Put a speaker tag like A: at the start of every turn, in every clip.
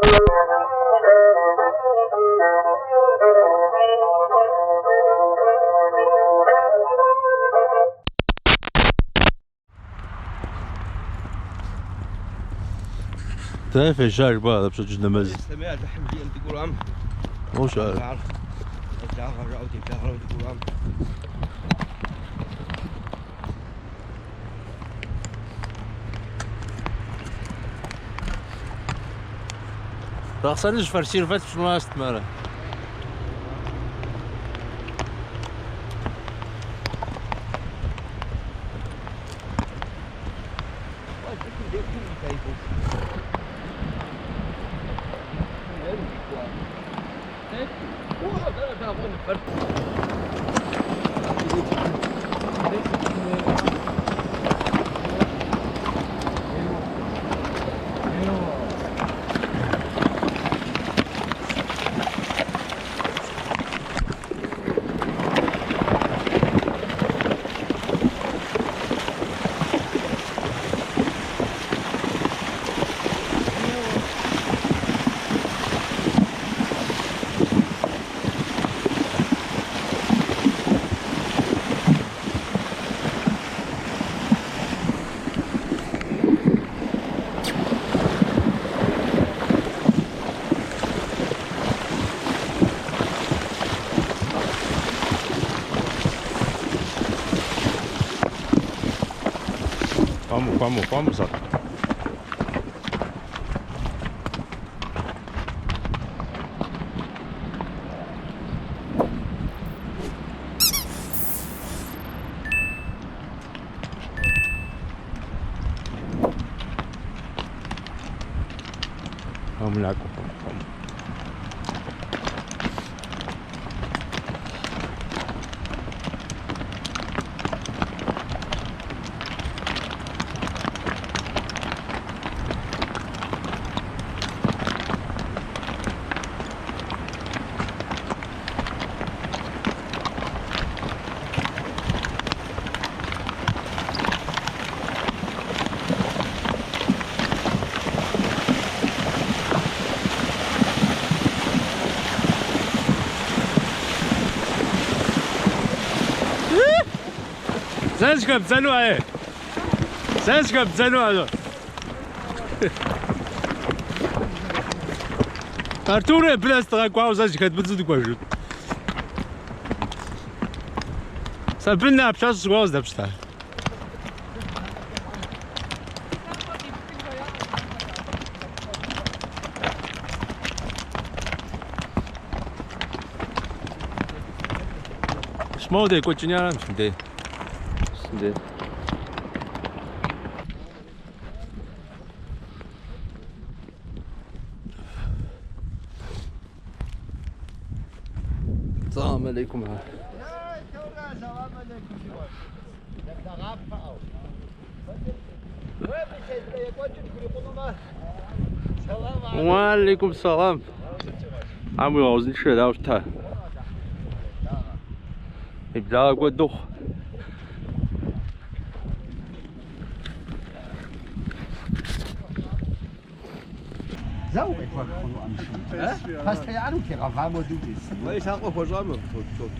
A: Дэнэ фежьа жыпӏа пщэдджыжь нэмэз?
B: Ислъэмей Алыхьым жиӏэм дыкӏуэрам.
A: Моуэ щыӏэр.
B: Ар къеблагъэ жаӏэу деблагъэу дыкӏуэрам.
A: Бахъсэныжь форсировать пщӏыну сытмэ ара? Хуэму, хуэму, хуэму сэ. Хуэму накӏуэ, хуэму, хуэму. Сэ сыхэбдзэну ае. Сэ сыхэбдзэну ае. Артур абы нэс дгъэкӏуауэ сэ зыхэдмыдзу дыкӏуэжын. Сэ абы напщэщ сыкӏуауэ здэпщта. Моуэ декӏуэкӏын ярэм сындей. Сындей. Салам алейкум. Уалейкум салам. Тхьэм уигъэузыншэ, дауэ щыта? И благъэ куэд ухъу.
C: Зэ укъехуэх хъунукъым шым. Постоянно утегъэвам хуэдэу утес.
B: Уэ и лъакъуэ хуэщӏамэ, тот.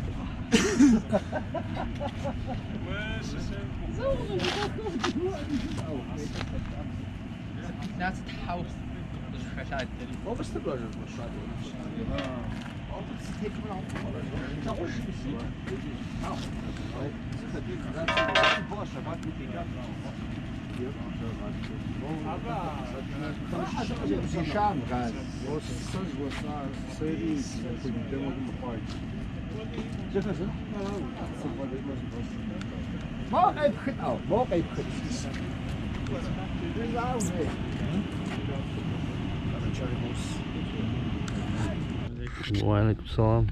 C: Мо къепхыт, ӏэу, мо къепхыт.
A: Уалейкум салам.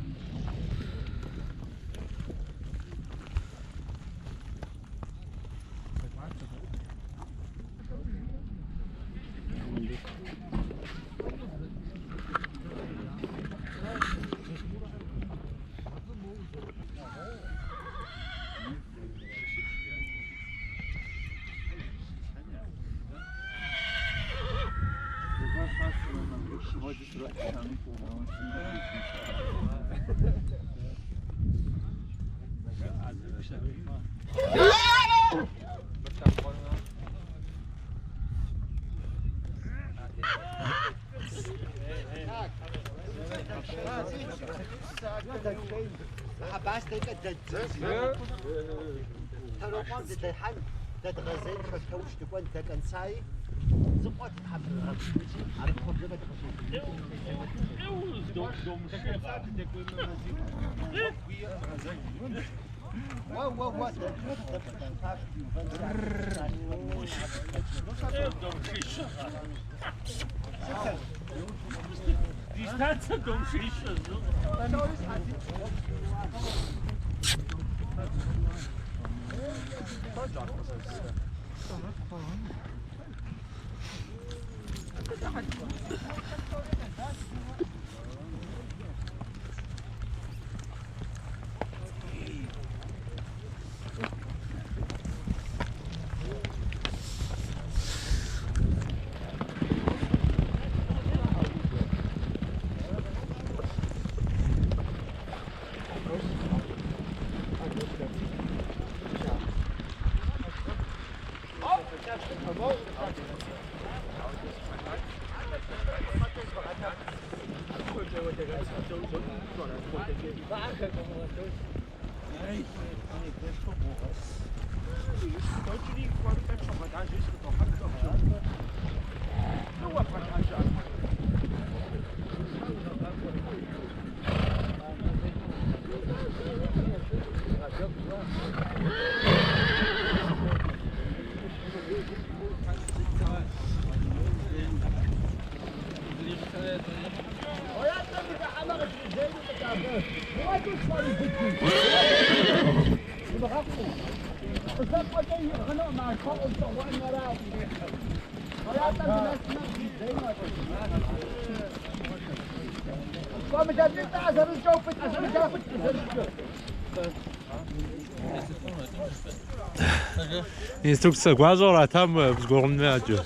A: Инструкцэ гуащӏэ къратам зыгуэрым аджэ.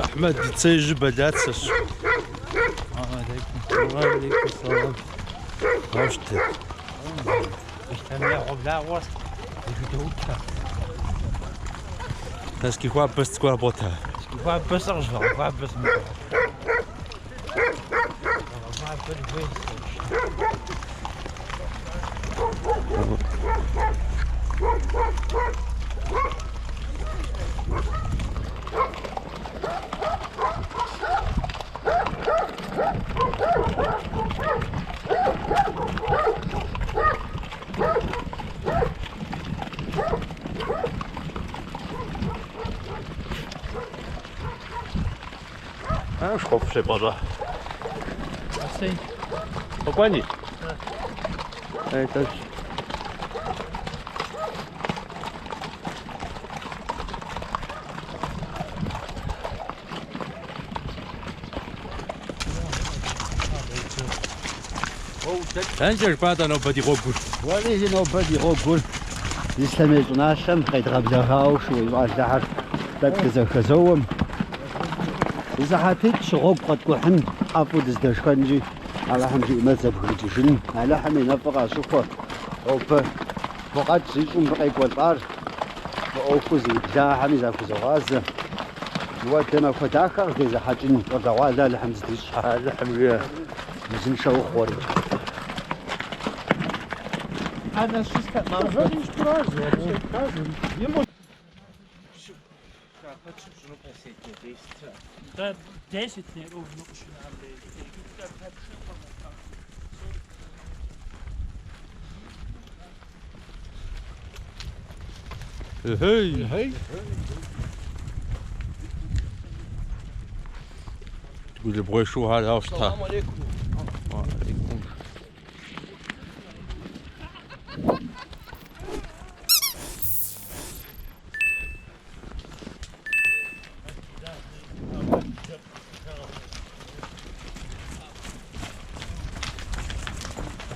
A: Ахьмэд и цеижьыр бэлацэщ. Уалейкум салам. Дауэ щыт? Носки хуабэ сыт зыгуэр бгъуэта? Шхуэфӏ щебгъэщӏа. Къэкӏуэни? Эй, тӏэкӏу. Дэнкӏэ жыпӏа-тӏэ нобэ ди гъуэгур?
C: Уэлэхьи, нобэ ди гъуэгур Ислъэмей щӏыналъэм къедгъэблэгъауэ шууей щӏалэхэр тӏэкӏу дызэхэзоуэм. Зы сыхьэтитӏ-щы гъуэгу къэткӏухьын, ӏэфӏу дыздэшхэнкӏи, Алыхьым жиӏэмэ дызэбгрыкӏыжын, Алыхьым и нэфӏыр къащыхуэ. Нобэ гукъэкӏ зищӏу мыбы къекӏуэлӏар, мы ӏуэхур зыублахэми захузогъазэ. Мыуэдэ махуэ дахэ къыздезыхьэкӏын щӏалэгъуалэ Алыхьым дыздищӏ.
A: Алыхьым жиӏэ.
C: Узыншэ ухъу.
D: Да, 10 ровно.
A: Hey! Hey! Дгулыбгъуей шухэр дауэ щыта?
B: Салам алейкум.
A: Уалейкум.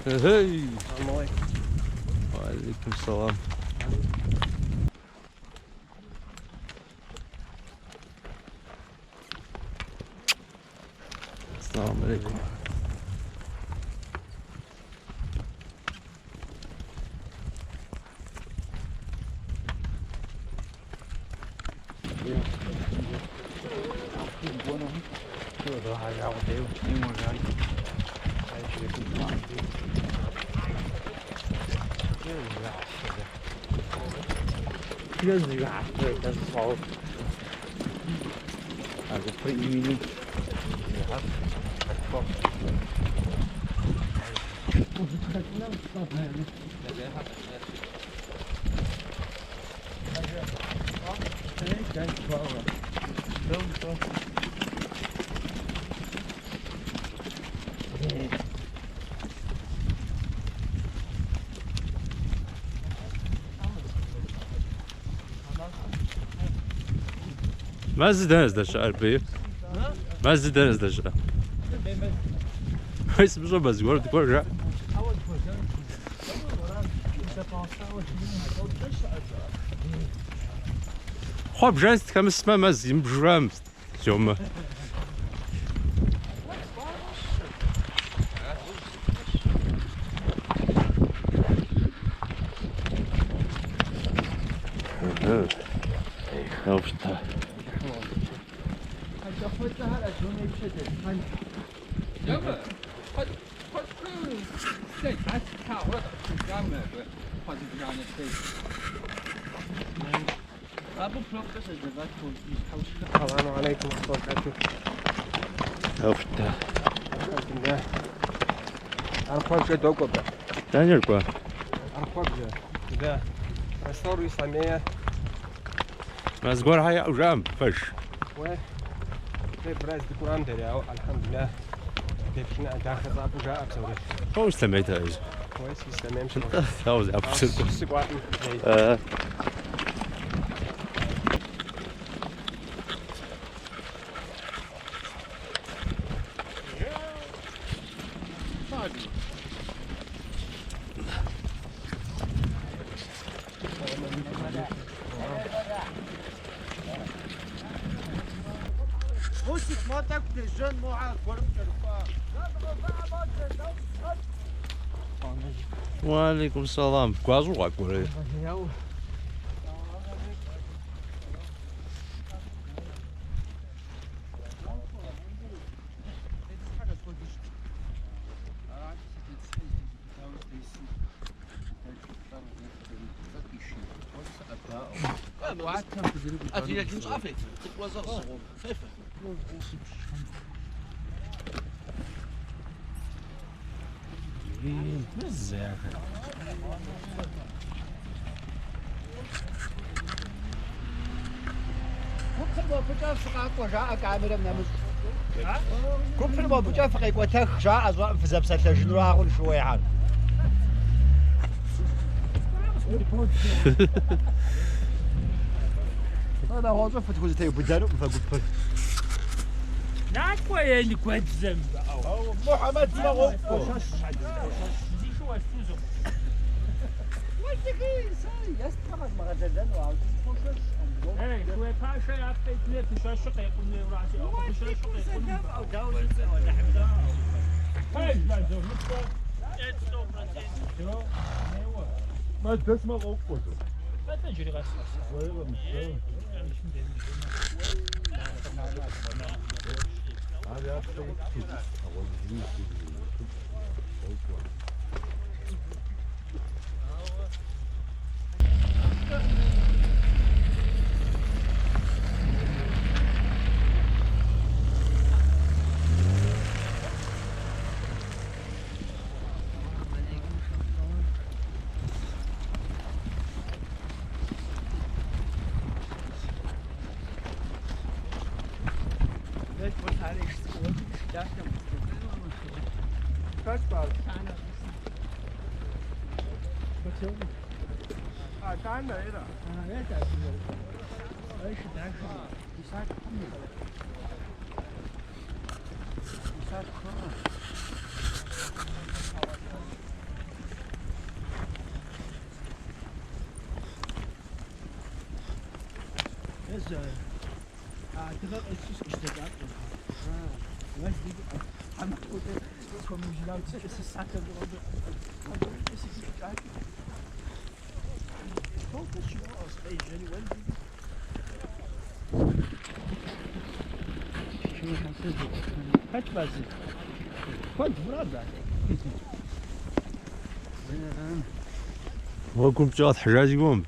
A: Hey! Уалейкум салам. Салам алейкум. Мэз дэнэ здэщыӏэр бей? Мэз дэнэ здэщыӏэр? Ой, сымыщӏэ мэз гуэр дыкӏуэр жаӏэ. Хъуэ бжэн сытхэмысмэ, мэз имыбжурэм, зомэ. Дауэ щыта?
E: السلام عليكم ورحمة الله وبركاته.
A: Дауэ щыта?
E: الحمد لله. Архъуэбжэ докӏуэ бэ.
A: Дэнэ кӏуэ?
E: Архъуэбжэ. Да. Ростов Ислъэмей.
A: Мэз гуэрхэр яӏэу жаӏэм, пэж.
E: Уэ. Дэ браз дыкӏуам дэри, ауэ الحمد لله. Деплъынэ дахэ цӏапӏэу жаӏэ псори.
A: Уэ Ислъэмей дэ?
E: Уэ си Ислъэмейм щыӏэу.
A: Дауэ зыӏэпсыр?
E: Сыкӏуаӏым.
A: Уалейкум салам. Гуащӏэу къакӏуэрэ?
C: Гупыр мобыкӏэ фыкъакӏуэ жаӏэ камерэм нэмыщӏ. Гупыр мобыкӏэ фыкъекӏуэтэх жаӏэ щӏэӏым фызэпсэлъэжынурагъун шууейхьэр. Нэгъуэщӏу фытхузэтеубыдэнукъым фэ гупыр.
D: Накӏуэ ени гуэдзэм.
C: Мухьэмэд мэгъуэкӏуэ.
D: Шууей пашэ япэ итми пыщэщыр къекъуну уращи, пыщэщыр къекъуну. Пэж, зовныкӏуэ. 100%. Хэт иджыри къэс? Хэт базы? Куэд мурад ар.
A: Гъуэгум пкӏэ къэтхьыжа си гугъэм.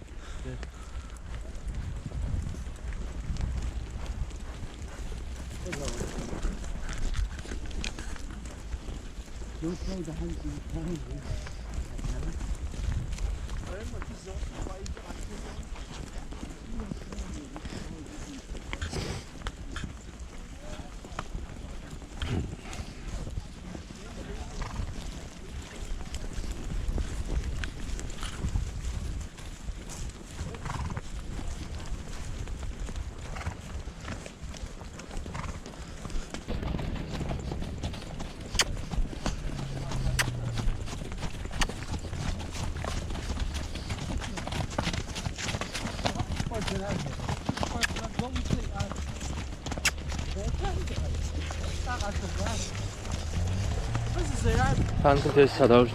A: Танкым тес садаущ.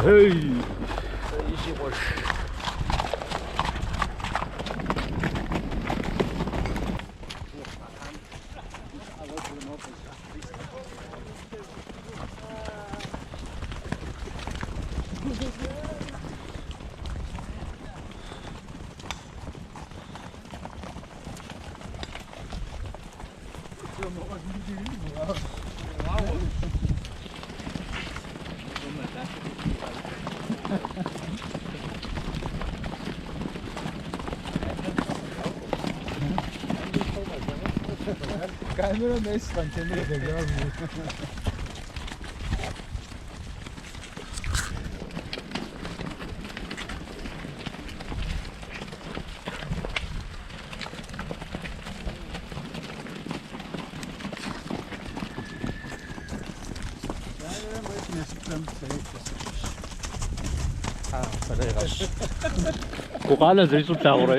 A: Hey!
F: Камера мес Къантемыр дэжам.
A: Гукъанэ зэрищӏу плъагъурэ?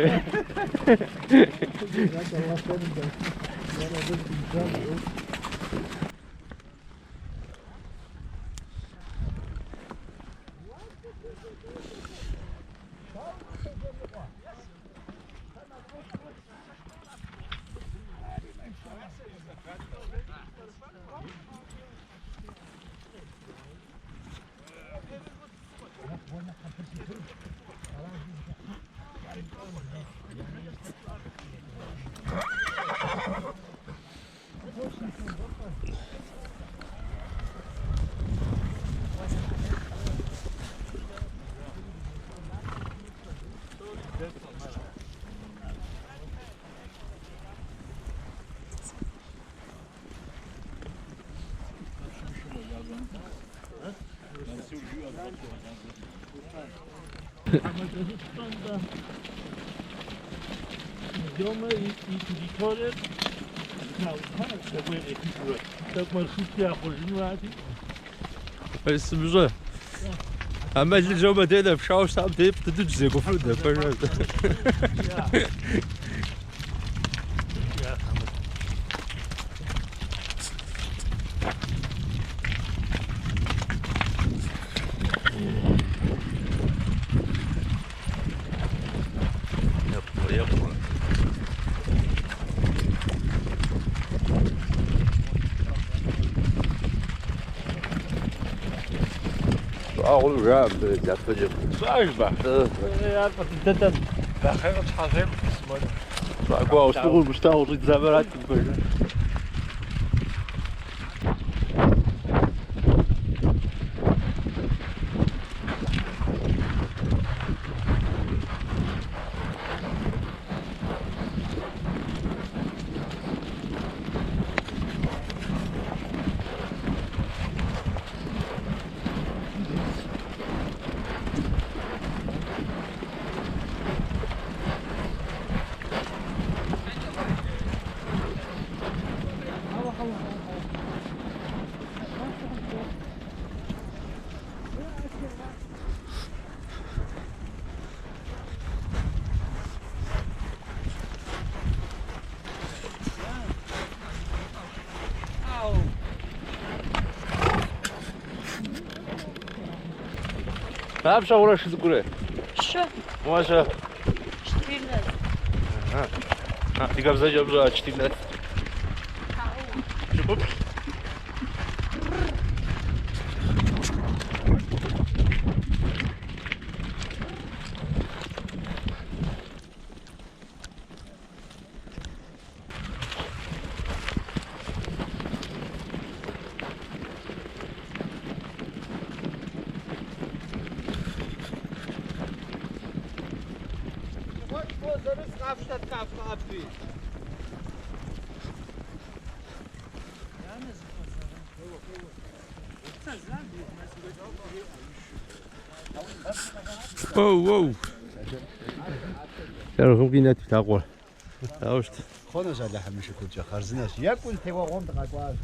D: Идёмэ и территориер зэтраутащ, зэгуэр къехыжурэ. Тӏэкӏу маршрут яхъуэжынурати.
A: Сымыщӏэ. А мэлыр жомэ дей нэпшауэ щытам дей фӏы дыдэу дызекӏуэфынут, пэжу. Епхъуэ, епхъуэ. Щӏагъуэм жаӏэ мыбы дяпэкӏэ.
D: Щӏыӏэжба? Ар фӏы дыдэтэм.
E: Бахъей къытщхьэщейм письмор.
A: Щӏакӏуэ, ауэ гущтагъуэ щӏидзамэрат пэжу. Дапщэ хъурэ шы цӏыкӏурэ?
G: Щы.
A: Уащэ.
G: 14.
A: Адыгэбзэкӏэ пщӏэ 14. Пщыкӏуплӏ. Воу, воу. Лъэрыгъым къинэт и лъакъуэр. Ауэ щыт.
C: Хъунущ Алыхьым и шыкуркӏэ, хъарзынэщ. Екӏуу теуэгъуэм дыкъэкӏуащ.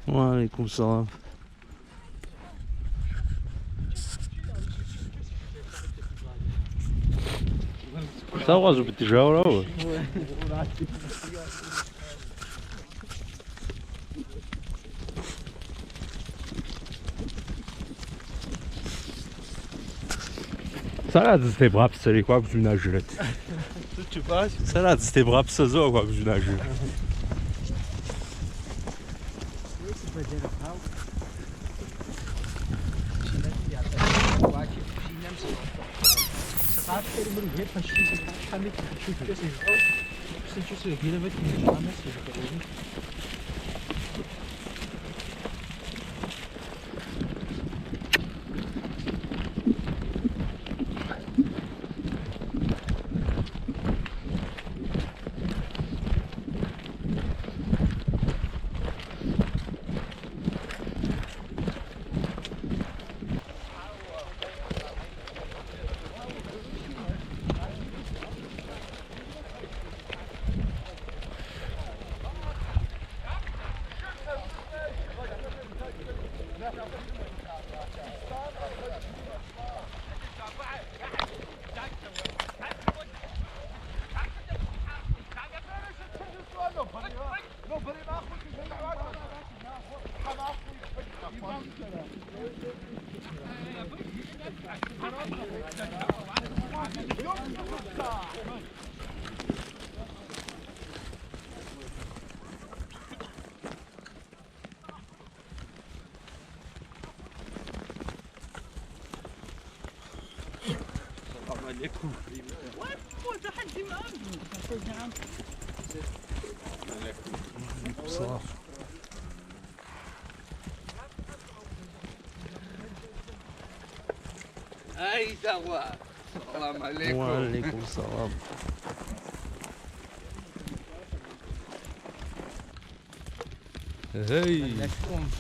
A: Уалейкум салам. Сэ укъэзубыдыжауэ ара? Сэра зытебгъапсэри хуабжьу нэжрэт.
F: Сыт жыпӏащ?
A: Сэра зытебгъапсэ зоуэ хуабжьу нэжыр. Уалейкум салам. Эй!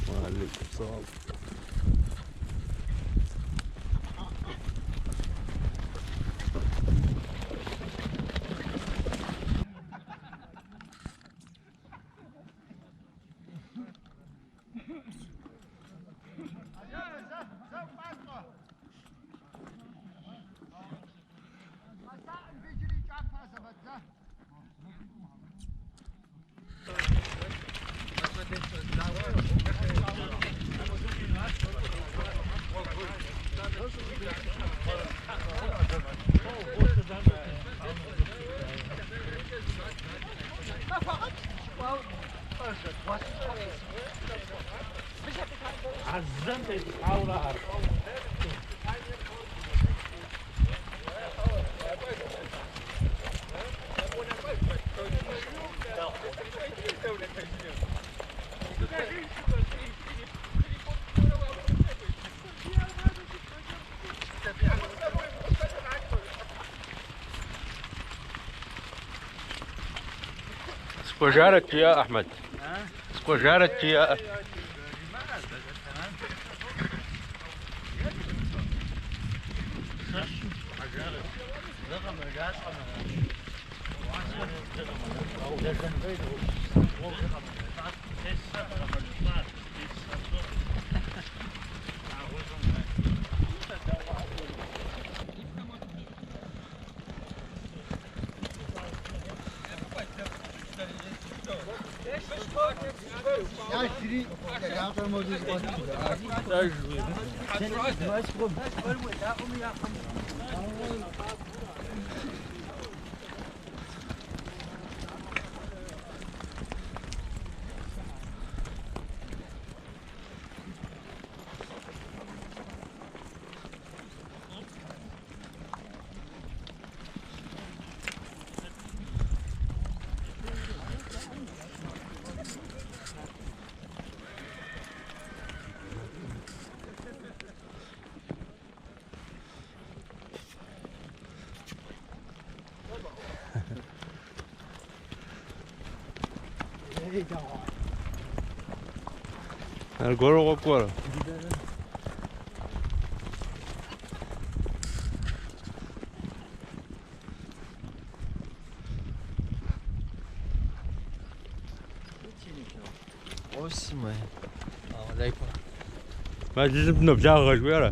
A: Уалейкум салам. Схуэжарэт жиӏэ, Ахьмэд. Схуэжарэт жиӏэ. Аргуэру къокӏуэрэ? Мэлылым дыноблагъэ жыхуиӏэрэ?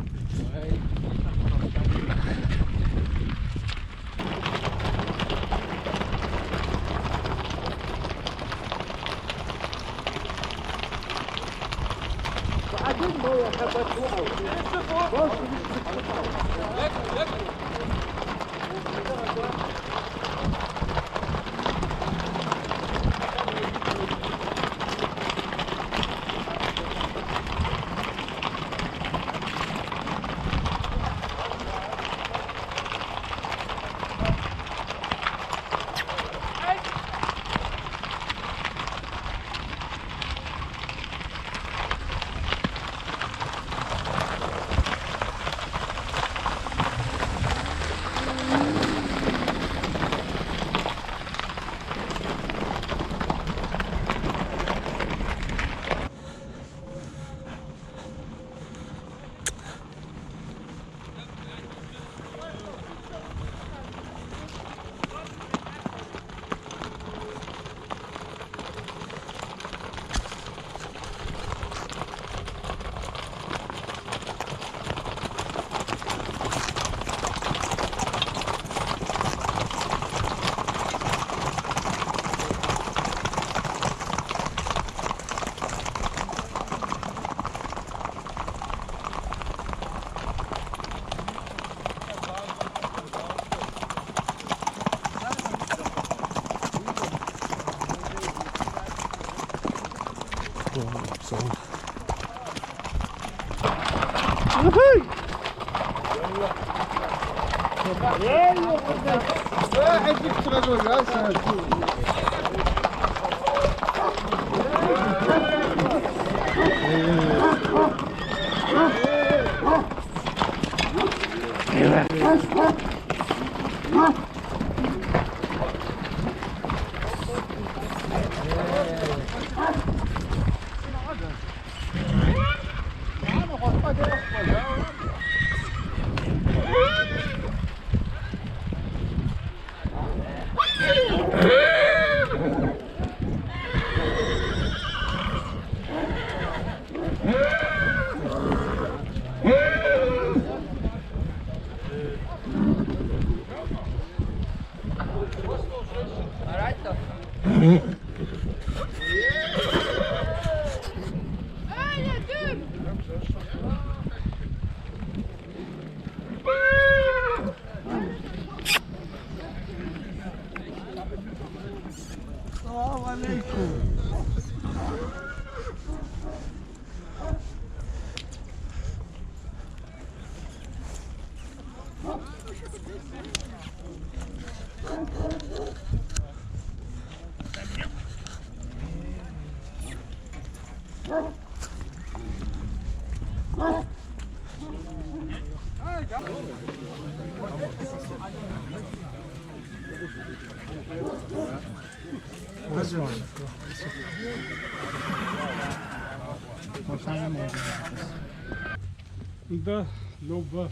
D: Нтӏэ, нобэ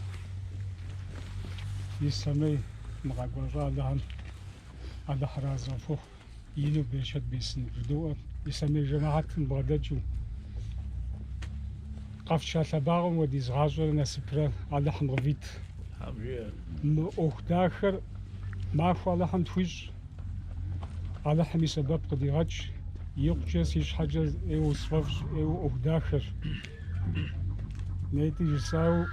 D: Ислъэмей мы къэкӏуа щӏалэхэм Алыхьыр арэзы къыфхухъу, ину берычэт бесын жыдоӏэ. Ислъэмей жэмыхьэтым бгъэдэкӏыу къэфча лъэбакъуэм хуэдиз гъащӏэрэ насыпрэ Алыхьым къывит. Мы ӏуэху дахэр махуэ Алыхьым тхуищӏ, Алыхьым и сэбэп къыдигъэкӏ. Икъукӏэ си щхьэкӏэ ӏейуэ сфӏэфӏщ, ӏейуэ ӏуэху дахэщ. Нетӏи жысӏауэ,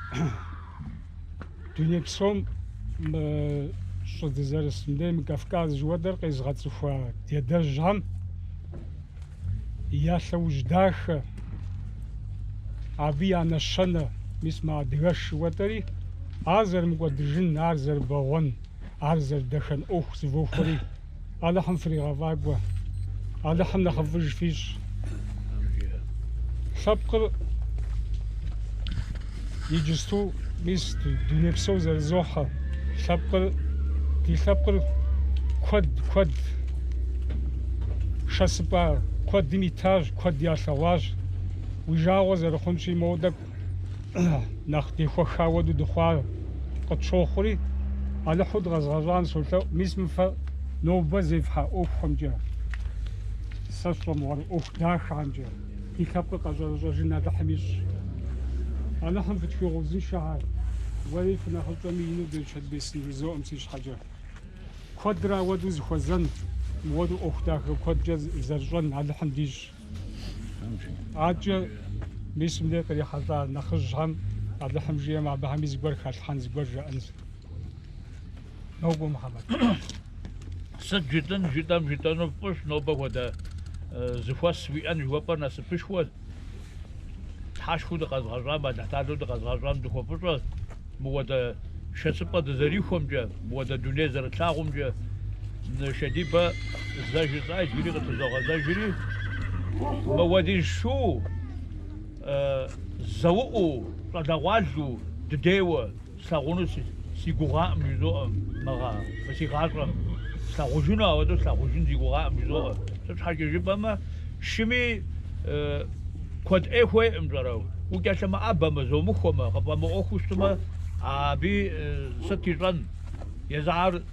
D: дуней псом мы щӏы дызэрыс мыдей мы Кавказ жыхуэтӏэр къезыгъэцӏыхуа дадэжьхэм я лъэужь дахэ, абы я нэщэнэ, мис мы адыгэш жыхуэтӏэри, ар зэрымыкӏуэдыжын, ар зэрыбэгъуэн, ар зэрыдэхэн ӏуэху зывохуэри, Алыхьым фригъэфӏакӏуэ, Алыхьым нэхъыфӏыж фищӏ. Лъэпкъыр иджысту мис дуней псо зэрызохьэ. Лъэпкъыр, ди лъэпкъыр куэд, куэд шэсыпӏэ куэдым итащ, куэд ялъэгъуащ. Уи жагъуэ зэрыхъунщи, моуэ тӏэкӏу нэхъ дехуэха хуэдэу дыхъуа къытщохъури, Алыхьу дыкъэзыгъэщӏам солъэӏу, мис мы фэ нобэ зефхьэ ӏуэхухэмкӏэ, сэ сщӏэмыгъуэр ӏуэху дахэхэмкӏэ. Ди лъэпкъыр къэщӏэрэщӏэжын Алыхьым ищӏ. Алыхьым фытхуигъэузыншэхэр, уэри фынэхъыщӏэми ину берычэт бесын жызоӏэм си щхьэкӏэ. Куэдрэ ауэдэу зыхуэзэн, мыуэдэу ӏуэху дахэ куэдкӏэ зэрыщӏэн Алыхьым дищӏ. Адэкӏэ мис мыбдеж кърихьэлӏа нэхъыжьхэм Алыхьым жиӏэм абыхэми зыгуэр халъхьэн, зыгуэр жаӏэнщ. Нокӏуэ, Мухьэмэд.
H: Сыт жытӏэн, жытӏэм жытӏэну фӏыщ, нобэ хуэдэ зэхуэс уиӏэн жыхуэпӏэр насыпышхуэщ. Тхьэшхуэу дыкъэзгъэщӏам, Алыхьталэу дыкъэзгъэщӏам дыхуэфӏыщӏэ. Мыуэдэ шэсыпӏэ дызэрихуэмкӏэ, мыуэдэ дуней зэрытлъагъумкӏэ, нышэдибэ зэ жысӏа иджыри къытызогъэзэжри, мыуэдиз шу зэуӏуу, щӏалэгъуалэу, дыдейуэ слъагъуну си гугъаӏым жызоӏэ мыгъэ, мы си гъащӏэм. Слъагъужыну, ауэдэу слъагъужын си гугъаӏым жызоӏэ. Сыт щхьэкӏэ жыпӏэмэ, шыми куэд ӏей хуейкъым, пщӏэрэ. Укӏэлъымыӏэбэмэ, зомыхуэмэ, къыфӏэмыӏуэхуу щытмэ, аби сыт ищӏэн? Езыхьэр,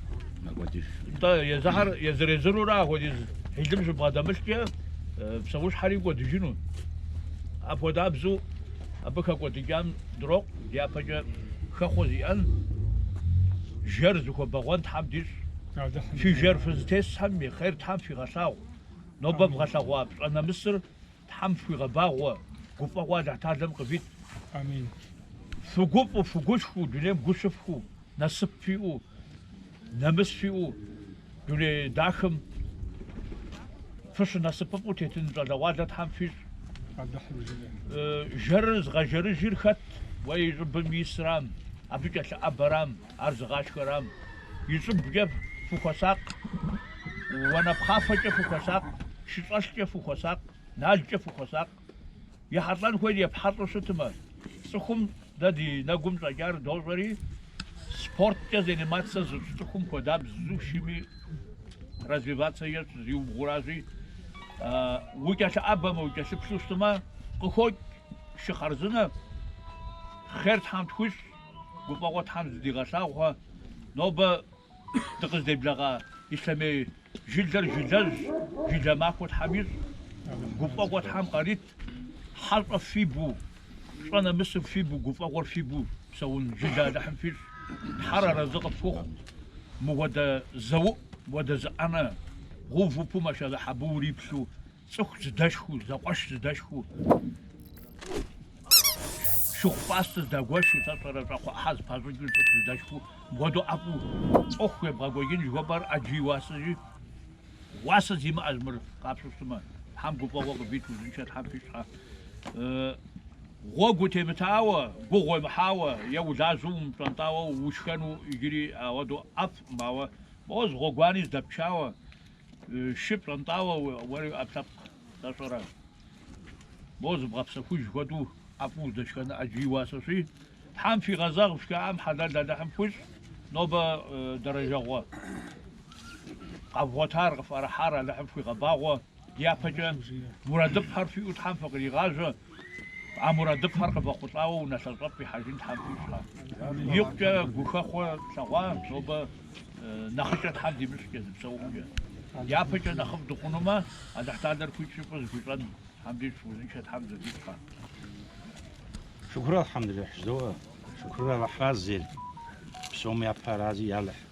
H: нтӏэ, езыхьэр езыр-езырура апхуэдиз хьилым щыбгъэдэмылъкӏэ, псэущхьэри кӏуэдыжыну. Апхуэдабзэу абы хэкӏуэдыкӏам дрокъу, дяпэкӏэ хэхъуэ зиӏэн, жэр зыхуэбэгъуэн Тхьэм дищӏ. Фи жэр фызытесхэм и хъер Тхьэм фигъэлъагъу. Нобэ вгъэлъэгъуа пщӏэ нэмысыр Тхьэм фхуигъэбагъуэ, гуфӏэгъуэ Алыхьталэм къывит.
D: Амин.
H: Фыгуфӏэу, фыгушхуэу, дунейм гу щыфхуу, насып фиӏэу, нэмыс фиӏэу, дуней дахэм фыщынасыпыфӏэу тетын щӏалэгъуалэ Тхьэм фищӏ.
D: Алыхьым жиӏэ.
H: Жэрыр зыгъэжэрыжыр хэт? Уэ и щӏыбым исрам, абы кӏэлъыӏэбэрам, ар зыгъашхэрам. И щӏыбкӏэ фыхуэсакъ, уанэпхъафэкӏэ фыхуэсакъ, шыщӏэлъкӏэ фыхуэсакъ, налкӏэ фыхуэсакъ. Ехьэлӏэн хуейр епхьэлӏэу щытмэ, цӏыхум дэ ди нэгум щӏэкӏар дощӏэри, спорткӏэ заниматься зыщӏ цӏыхум хуэдабзэу шыми развиваться ещӏ, зиубгъуращи, укӏэлъыӏэбэмэ, укӏэлъыплъу щытмэ, къыхокӏ шы хъарзынэ, хъер Тхьэм тхуищӏ. Гуфӏэгъуэ Тхьэм зыдигъэлъагъухэ, нобэ дыкъыздеблэгъа Ислъэмей жылэр жылэжь, жылэ махуэ Тхьэм ищӏ, гуфӏэгъуэ Тхьэм къарит, хьэщӏэ фибу, пщӏэ нэмысыр фибу, гуфӏэгъуэр фибу псэун жылэ Алыхьым фищӏ, Тхьэр арэзы къыфхухъу, мыуэдэ зэуӏу, мыуэдэ зы ӏэнэ, бгъэувыпу машалыхь абы уриплъу, Цӏыху зыдэшхыу, зэкъуэш зыдэшхыу, шыгъу-пӏастэ зыдагуэшу, сэ сщӏэрэ щӏакхъуэ ӏыхьэ зыпащӏыкӏыу цӏыху зыдэшхыу, мыпхуэдэу ӏэфӏу ӏуэху ебгъэкӏуэкӏын жыхуэпӏэр ӏэджи и уасэщи, уасэ зимыӏэщ мыр къапщтэу щытмэ. Тхьэм гуфӏэгъуэ къывит, узыншэ Тхьэм фищӏ. Гъуэгу утемытауэ, гугъу уемыхьауэ е улажьэу умыпщӏэнтӏауэ ушхэну иджыри ауэдэу ӏэфӏкъым, ауэ моуэ зы гъуэгуани здэпчауэ, Шы пщӏэнтӏауэ уэри ӏэпкълъэпкъ сэ сщӏэрэ. Моуэ зыбгъэпсэхуж хуэдэу ӏэфӏу уздэшхэн ӏэджи и уасэщи, Тхьэм фигъэзэгъ фшхаӏэм хьэлэл Алыхьым фхуищӏ, нобэ дэрэжэгъуэ къэвгъуэтар, къыфӏэрыхьар Алыхьым фхуигъэбагъуэ, дяпэкӏэ мурадыфӏхэр фиӏэу Тхьэм фыкъригъажьэ, а мурадыфӏхэр къывэхъулӏауэ унэлъащӏэфӏ фихьэжын Тхьэм фищӏ. Икъукӏэ гухэхъуэ тлъэгъуа нобэ Нэхъыкӏэ Тхьэм димыщӏкӏэ, дыпсэухукӏэ. Япэкӏэ нэхъыфӏ дыхъунумэ, Алыхьталэр хуитщи фӏы зыхуищӏэн Тхьэм дищӏ, узыншэ Тхьэм зэдилъхьэ.
I: Шыкур алхьэмдулиллахь жыдоӏэ. Шыкур Алыхьра зейр. Псом япэ арази, Ялыхь.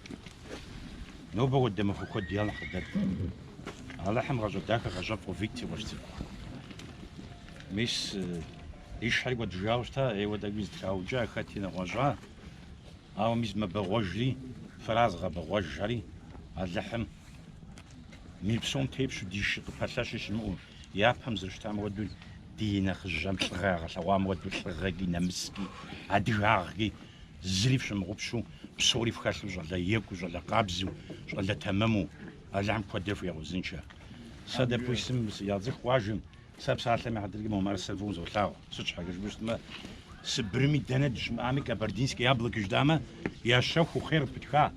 I: Нобэ хуэдэ махуэ куэд Ялыхь къыдэт. Алыхьым гъащӏэ дахэ, гъащӏэфӏ къывит, си къуэш цӏыкӏу. Мис дишхэри кӏуэдыжауэ щыта, ӏейуэ тӏэкӏуи зэтраукӏа, хэти нэгъуэщӏа. Ауэ мис мэбэгъуэжри, фэра зыгъэбэгъуэжхэри, Алыхьым дуней псом тепщэу ди шы къыпэлъэщи щымыӏэу, япэм зэрыщытам хуэдэу ди нэхъыжьхэм лӏыгъэ ягъэлъэгъуам хуэдэу лӏыгъэкӏи, нэмыскӏи, адыгагъкӏи зыри фщымыгъупщэу, псори фхэлъу щӏалэ екӏуу, щӏалэ къабзэу, щӏалэ тэмэму Алыхьым куэдрэ фхуигъэузыншэ. Сэ, допустим, яцӏыху къуажэм, Сэ псалъэм и хьэтыркӏэ мо мыӏэрысэр фӏыуэ узолъагъу. Сыт щхьэкӏэ жыпӏэу щытмэ, Сыбырми дэнэ дыщымыӏами, Кабардинское яблоко жытӏамэ, ящэхуу хъер къыпытха.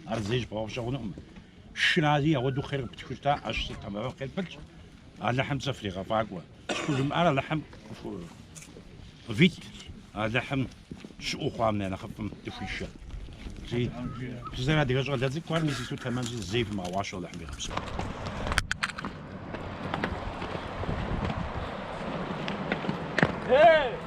I: Ар зэи щыбгъэгъупщэ хъунукъым. Шырази ауэдэу хъер къыпытхыу щыта, ӏэщ сыт абы хъер пылъщ. Алыхьым цӏэ фригъэфӏакӏуэ. Схужымыӏар Алыхьым къывит, Алыхьым щыӏэу хъуам я нэхъыфӏым дыхуишэ. Зи, фызэрыадыгэ щӏалэ цӏыкӏухэр мис ису тэмэмщи, зэи фымыгъэгъуащэу Алыхьым фигъэпсэу.
H: Ей!